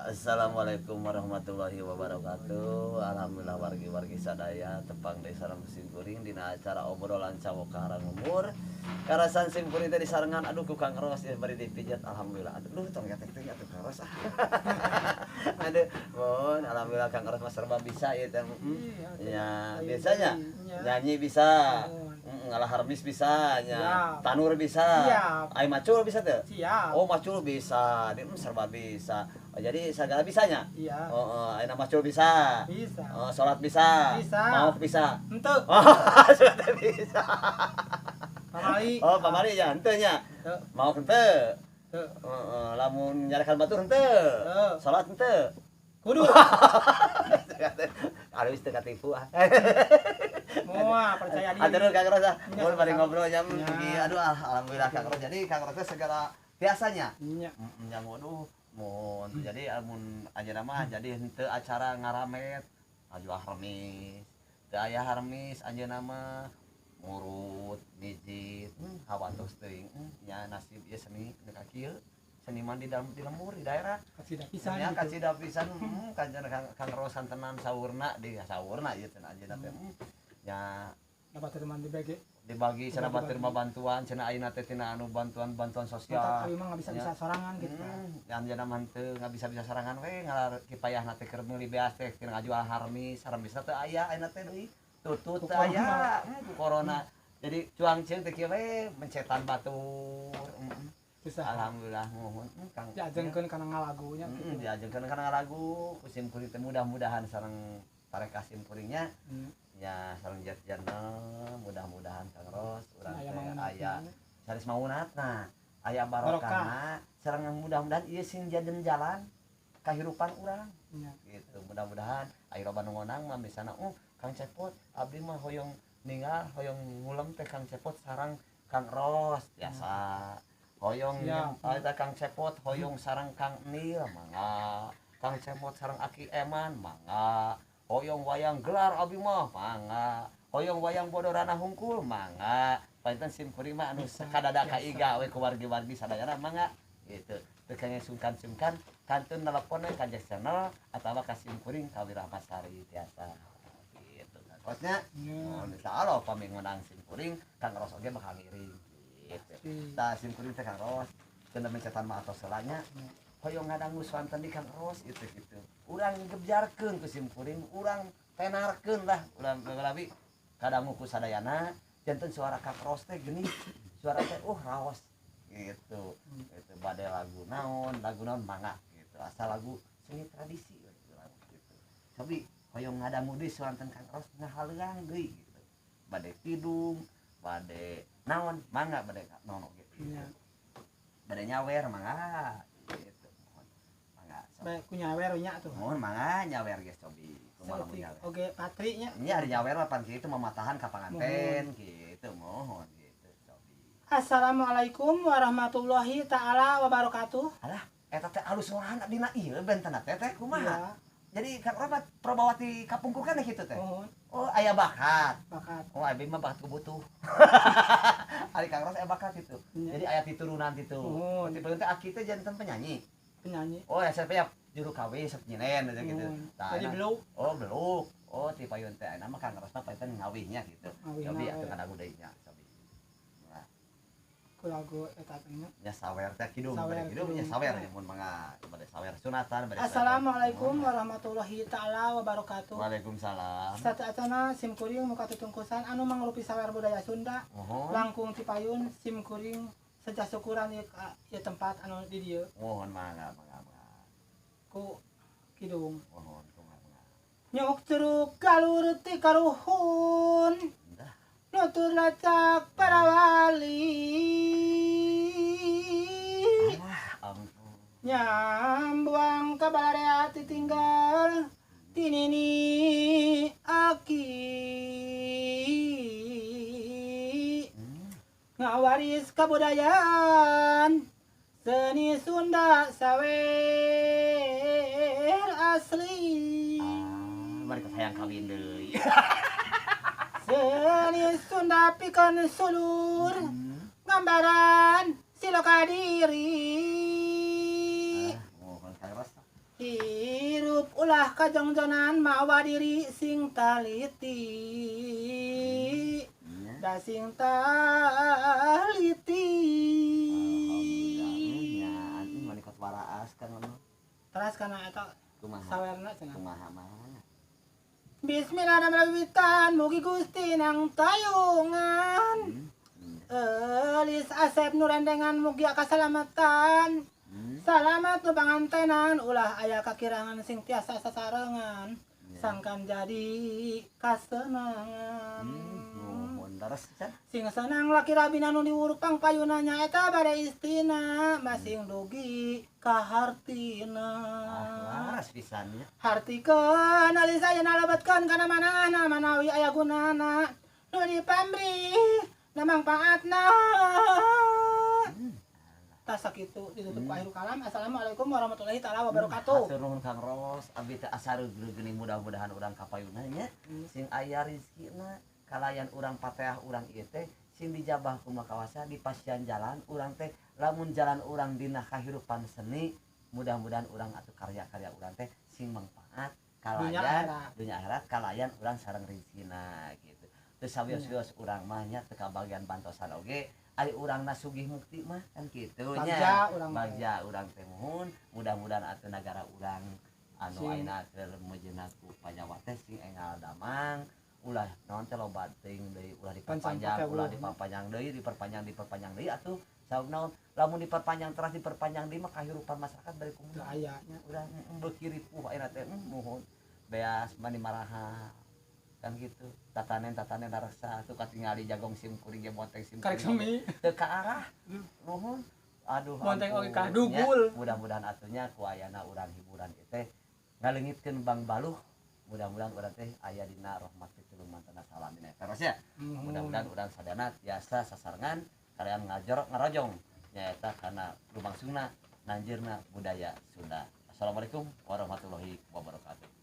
Assalamualaikum warahmatullahi wabarakatuh. Alhamdulillah, wargi-wargi sadaya tepang deui sareng simkuring dina acara obrolan cawok ka umur. Karasan simkuring teh disarengan, aduh, ku Kang Ros ya, bari dipijat, alhamdulillah. Aduh, tong ketek teh atuh, Kang Ros. Aduh, mohon, alhamdulillah Kang Ros mah serba bisa ya teh. Ya, biasanya nyanyi bisa. Ngalah harmis bisa nya. Tanur bisa. Siap. Ai macul bisa teh? Siap. Oh, macul bisa. Dia serba bisa. Oh, jadi segala bisanya? Iya. Oh, ayeuna macul bisa. Bisa. Oh, salat bisa. Bisa. Mau bisa. Henteu. Oh, sudah bisa. Pamali. Oh, pamali ya, henteu nya. Henteu. Mau henteu. Henteu. Heeh, lamun nyarekan batur henteu. Henteu. Salat henteu. Kudu. Aduh, teu katipu ah. Moal percaya diri. Aduh, Kang Ros ah. Nya, Mun bari sama-sama. ngobrol nya Nya. pergi. Aduh, ah, alhamdulillah Kang Ros. Jadi Kang Ros teh segala biasanya. Nya. Nya, aduh, mun jadi amun anjeunna mah jadi henteu acara ngaramet aju harmis. Teu aya harmis anjeunna mah ngurut, mijit, hawatos teuing. Nya nasib ieu seni nu ka kieu. Seniman di dalam di lembur di daerah. Kacida pisan Nya gitu. Kacida pisan, kanjeng Kang, Kang Ros tenan saurna di saurna ieu cenah anjeunna teh. Nya. Dapat teman dibagi. Dibagi cenah Dibagi. Batur mah bantuan cenah ayeuna teh tina anu bantuan-bantuan sosial. Mata kami mah nggak bisa-bisa sorangan gitu. Yang anjeunna mah henteu nggak bisa-bisa sorangan we ngalar kipayahna teh keur meuli beas teh tina ngajual harmis, harmis teh aya ayeuna teh deui. Tutut teu Ku corona. aya, ku corona. Jadi cuang ceung teh kieu we mencetan batur. Susah. Alhamdulillah muhun, Kang. Diajengkeun kana ngalagunya gitu. Diajengkeun kana ngalagu ku simkuring teh, mudah-mudahan sareng tarekah simkuringnya ya sareng Jet Channel, mudah-mudahan Kang Ros urang Aya teh maunatna. Aya sanes maunatna, aya barokahna sareng mudah-mudahan ieu sing jaden jalan kahirupan urang gitu. Mudah-mudahan aya loba nu ngonang mah, misalna, "Oh, Kang Cepot, abdi mah hoyong ningal, hoyong ngulem teh Kang Cepot sareng Kang Ros," biasa hoyong eta Kang Cepot hoyong sareng Kang Nil, mangga. Kang Cepot sareng Aki Eman, mangga. Hoyong wayang gelar abdi mah, mangga. Hoyong wayang bodorana hungkul, mangga. Panten sim kuring mah anu sakadada kaiga we ku wargi-wargi sadayana, mangga gitu. Teu kenging sungkan-sungkan, kantun telepon we ka Jack Channel atawa ka sim kuring ka Wirahmasari tiasa gitu. Kosnya mohon, insyaallah pami ngundang sim kuring, Kang Ros oge bakal ngiring gitu. Tah, sim kuring teh Kang Ros cenah mencetan mah atos heula nya. Hoyong ngadangu swanten di Kang Ros itu gitu. Urang gebjarkeun ku sim kuring, urang tenarkeun lah, urang leuwih kadangu ku sadayana, janten suara Kang Ros teh geuning suara teh raos gitu. Itu bade lagu naon mangga gitu. Asal lagu seni tradisi we gitu. Tapi hoyong ngadangu deui swanten Kang Ros ngahaleuang deui gitu. Bade kidung, bade naon mangga, bade naon oge gitu. Bade nyawer mangga gitu. Mohon mangga sok. Baik ku nyawer nya tuh. Mohon mangga nyawer geus, cobi kumaha lamun Saeutik nyawer. Oge patri nya. Ini ari nyawer mah pan kitu mamatahan ka panganten gitu, mohon gitu cobi. Assalamualaikum warahmatullahi taala wabarakatuh. Alah, eta teh alus suarana dina ieu benten teh teh kumaha? Iya. Jadi Kang Robat probawati kapungkur kan kitu teh. Mohon. Oh, aya bakat. Bakat. Oh, abi mah bakat kubutuh. Ari Kang Ros aya bakat itu. Iya. Jadi aya titurunan itu. Mohon. Tipe teh aki teh janten penyanyi. Penyanyi. Oh, ya saya juru KW sok nyinen gitu gitu. Mohon. Tah, Jadi enak. beluk. Oh, beluk. Oh, ti payun teh nama Kang Ros mah payun ngawihnya gitu. Ngawihna Cobi we. atuh ngadagu deui nya, cobi. Nah, Ku lagu eta teh nya. Nya sawer teh kidung, Sawer, bade kidung nya kidung. Sawer nya mun mangga bade sawer sunatan bade. Assalamualaikum warahmatullahi taala wabarakatuh. Waalaikumsalam. Sateuacanna sim kuring muka tutungkusan anu mangrupi sawer budaya Sunda. Mohon. Langkung tipayun sim kuring sejak syukuran ieu ieu tempat anu di dieu Mohon, mangga mangga mangga. Ku kidung. Mohon kumaha mangga. Nyok curug galur ti karuhun. Dah. Nutur lacak para wali. Alah, ampun. Nyambuang ka balarea tinggal tinini aki. Ngawaris kabudayaan seni Sunda sawer asli. Ah, mereka sayang kawin deui. Seni Sunda pikeun sulur gambaran siloka diri. Ah, mohon Kang Ros. Hirup ulah kajongjonan mawa diri sing taliti. Nya. Da sing taliti. Alhamdulillah. Nya, mani kot waraas kan ngono. Teras kana eta Kumaha? Sawerna cenah. Kumaha mah? Bismillahirrahmanirrahim. Mugi Gusti nang tayungan. Elis Asep nu rendengan mugi kasalamatan. Salamat nu pangantenan ulah aya kakirangan sing tiasa sasarengan. Sangkan jadi kasenangan. Nuhun leres can. Sing senang laki rabina nu diwuruk pangpayuna nyaeta bade istina masing dugi kahartina. Ah, leres pisan nya. Hartikeun alis ayeuna lebetkeun kana manana manawi aya gunana nu dipamrih na mangpaatna. Tas sakitu ditutup ku akhir kalam. Assalamualaikum warahmatullahi taala wabarakatuh. Hatur nuhun Kang Ros, abdi teh asa reugreug geuning mudah-mudahan urang kapayuna nya sing aya rezekina kalayan urang pateah urang ieu teh sing dijabah ku makawasa di pasian jalan urang teh lamun jalan urang dina kahirupan seni mudah-mudahan urang atuh karya-karya urang teh sing mangpaat Dunya kalayan akhirat. Dunya akhirat kalayan urang sareng rezekina gitu. Terus sawios-wios urang mah nya teu kabagian bantosan oge ari urangna sugih mukti mah kan kitu nya. Bagja urang teh. Bagja urang teh muhun mudah-mudahan atuh nagara urang anu Sing. Ayeuna keur meujeuhna ku Panjawa teh sing enggal damang ulah naon teh loba teuing deui ulah diperpanjang Pancang ulah pakai diperpanjang deui diperpanjang diperpanjang deui atuh saur naon lamun diperpanjang teras diperpanjang deui mah kahirupan masyarakat bari Teu kumaha aya nya. Urang beuki ripuh ayeuna teh muhun beas mani maraha kan gitu tatanen tatanen rasa tuh katingali jagong sim kuring ge monteng sim Karek kuring semi. teu ka arah nuhun aduh Monteng oge ampun, kadugul. nya. Mudah-mudahan atunya ku ayana urang hiburan ieu teh ngaleungitkeun bang baluh mudah-mudahan urang teh aya dina rahmat pitulung mantana salamina terus ya. Mudah-mudahan urang sadana tiasa sasarengan kalian ngajorok ngarojong nyaeta kana lumangsungna nanjirna budaya Sunda. Assalamualaikum warahmatullahi wabarakatuh.